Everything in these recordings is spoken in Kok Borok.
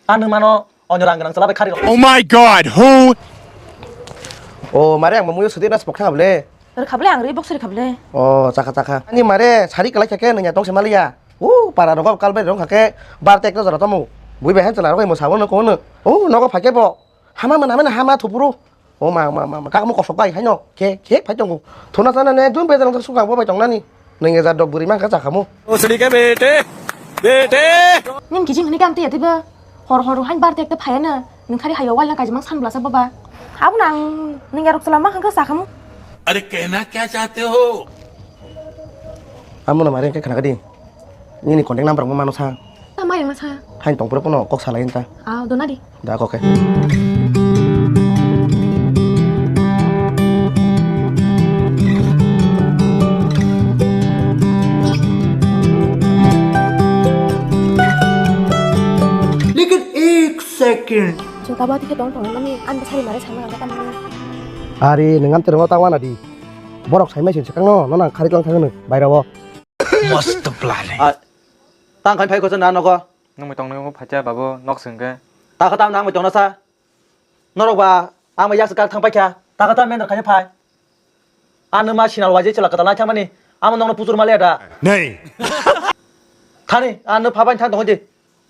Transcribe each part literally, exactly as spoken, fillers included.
Ano mano onyo rang gwnang chwla bai khari rok. Oh my God, who? O mare ang mamui sudi na spok thang able. Rwkha bwle, ang rwi box rwkha bwle. O, chakha, chakha. Ani mare sari kalai khe nungya tong se maliya. U, para rogo kal bai rong kha khe bar tek jora tomo. Bui bai han chwla rogo mo sabo no kono. O, nogo phai khe bo. Hama man, hama na, hama thupuru. O ma, ma, ma, ma, kakmo kosok bai haino. Khe, khe phai tongo. Thuna sana ne dum bezang sukang bo bai tongnani. Nung ejar dok buri mangkha chakhamu. Usli ke bete, bete. Ning kijing hini kam tiya tiba. Hor hor hain bar tek te phaya na. Nung khari hayo wal na kajimang san blasa baba. Abu nang ning erok chwla mangkha chakhamu. अरे कहना क्या चाहते हो? Amo no mare khe khna gadi. Nini contact number mo mano sa. Ta mai ma sa. Hain tong pura pono kok salai ta. Ah, dona di. Da kok khe. Lekin ek second. Jota ba dikhe tong tong mani an sari mare sama ga ta mani. Ari nengam termo ta wana di. Borok sai mai sin sekang no, no nang khari tlang thang no, baira o. Mast plan hai. Ah, tang khai phai kho na nogo. Nung mai tong nai phacha babo nok sing khe. Ta kha tam nang mai tong na sa. Norok ba ang mai yak kak thang paikha. Ta kha tam men khai phai. Ano ma sinal waje chela kata lai thang mani. Amo nong no putur male da. Nei. Thani ano phabai thang tong di.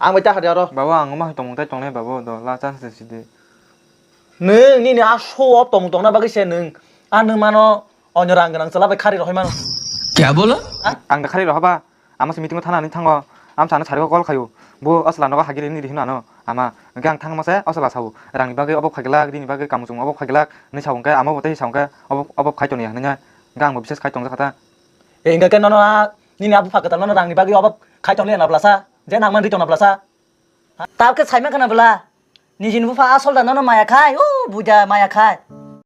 Ang bai ta hari aro. Babo ang ma tongmung tai tongnai babo do la chance si di. Nung nini a show off tongmung tongna bagwi se nung. Ano mano onyo rang gwnang chwla bai khari rohoi mano. Kya bola? Ang da khari rohaba. Ama se meeting o thana ni thango. Am sana sari call khayo. Bo asla nogo hagiri ni rihino ano. Ama hwnkhe ang thangma se asla sao. Rang ni bagwi obo khaglak, rini bagwi kamu chung obo khaglak. Ni sao hwnkhe amo bo tei sao hwnkhe obo obo khai tongya hwnwi. Hwnkhe ang bo bises khai tongjak kha ta. E hwnkhe nono a nini abu phakwtal nono rang ni bagwi obo khai tongya na blasa. Je nang man ri tongna blasa. Tabukhe saimang khana bwla. Nijini bupha asol da nono maya khai, o buida maya khai.